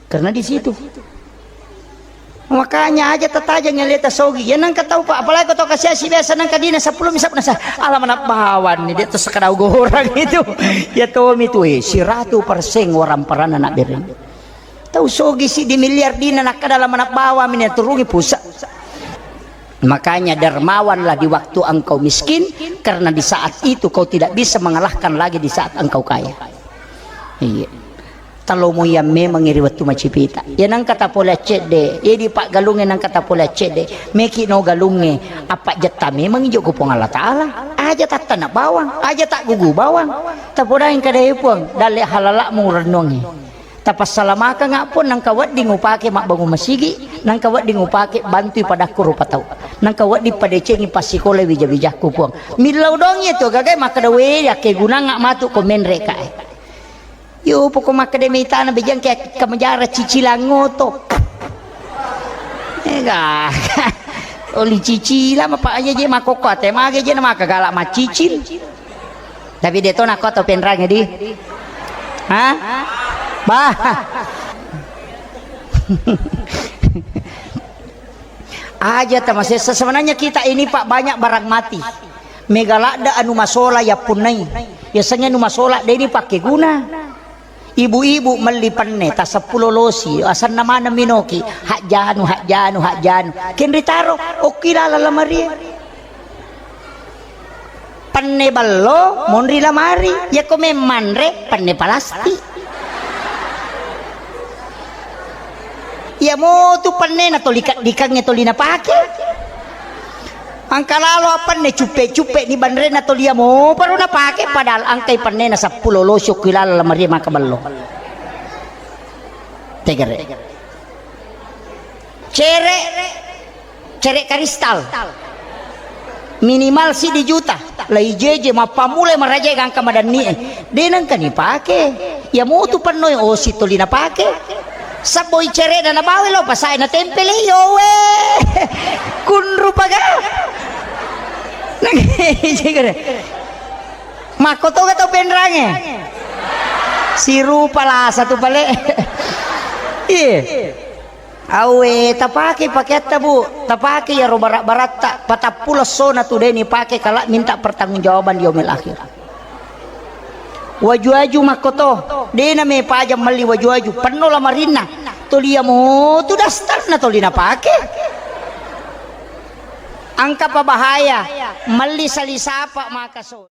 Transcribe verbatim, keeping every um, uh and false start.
Karena di situ. Makanya aja tatajang yang leta sogi. Ya nangka tau, Pak, apalagi kau tau kasih asi biasa nangka dina sepuluh misap nasa. Alam anak bawan ni, dia tuh sekadau gorang itu. Ya Tommy tuh, eh, siratu persen orang peran anak bereng. Tau sogi si di miliar dina nak dalam anak bawa mini turungi pusat. Makanya dermawanlah di waktu engkau miskin, karena di saat itu kau tidak bisa mengalahkan lagi di saat engkau kaya. Iya. Talomo yang memang iri waktu macipita. Ya nangka tapole accedde, ya di pak galunge nangka tapole accedde. Meki no galunge, apa jetta memang ijo ku Puang Allah Ta'ala. Aja tattana bawang, aja tak gugu bawang. Tapodaing kada e Puang, dalle halalakmu rennuangi. Tapassalamakengnga pun nangka wedding upake mabbangung masigi, nangka wedding upake bantui padakku rupa tau, nangka wedding padecengi passikola wija-wijakku Puang. Millau dongi tu gagai makkeda we yakkegunangnga matu ko menre kae. Yo poko makkeda mitana bejang ke kamajara cicilang ngoto. Ega. Oli cicila mapa aja je makoko ate mage je na maka galak macicil. Tapi de to nakko to penrange di. Hah? Bah. Aja tamasessa. Sebenarnya kita ini, Pak, banyak barang mati. Mega ladde anu masola yappunnai. Biasanya anu masola de ni pake guna. Ibu-ibu melli penne ta seppulo losi, asanna maneng minoki, hajjanu, hajjanu, hajjanu. Kenri taro, okki lala lamarie. Penne ballo, monri lamari. Yako memmanre, penne palastik. Iya motu penne na toli kaddikangnge toli napake. Angka lalo appanne cuppe-cuppe ni banrena toli iya mo, baru napake, padahal angkai pannena seppulo losi okki lala lamarie maka ballo. Tegere. Cere, cere karistal. Minimal siddi juta. Lai jeje, mappamulai maraja gangka madanni e. De nangka ni pake. Iya motu pennoi osi toli napake. Sabboi cerena nabawa lo pasae na tempele yo we. Kunru paga. Nang Makkotoga tau penrange. Sirupa lasa tu pale. Iya. Awe, tapake pakeatta, Bu. Tapake iyaro barak-baratta. Patappulo essona tu de ni pake kala minta pertanggungjawaban di yaumil akhir. Waju-waju makkoto. De na me pajang melli waju-waju. Penno lamarinna. Toli iya mo tu dastarna toli napake. Angka pa bahaya. Melli sali sapa maka so.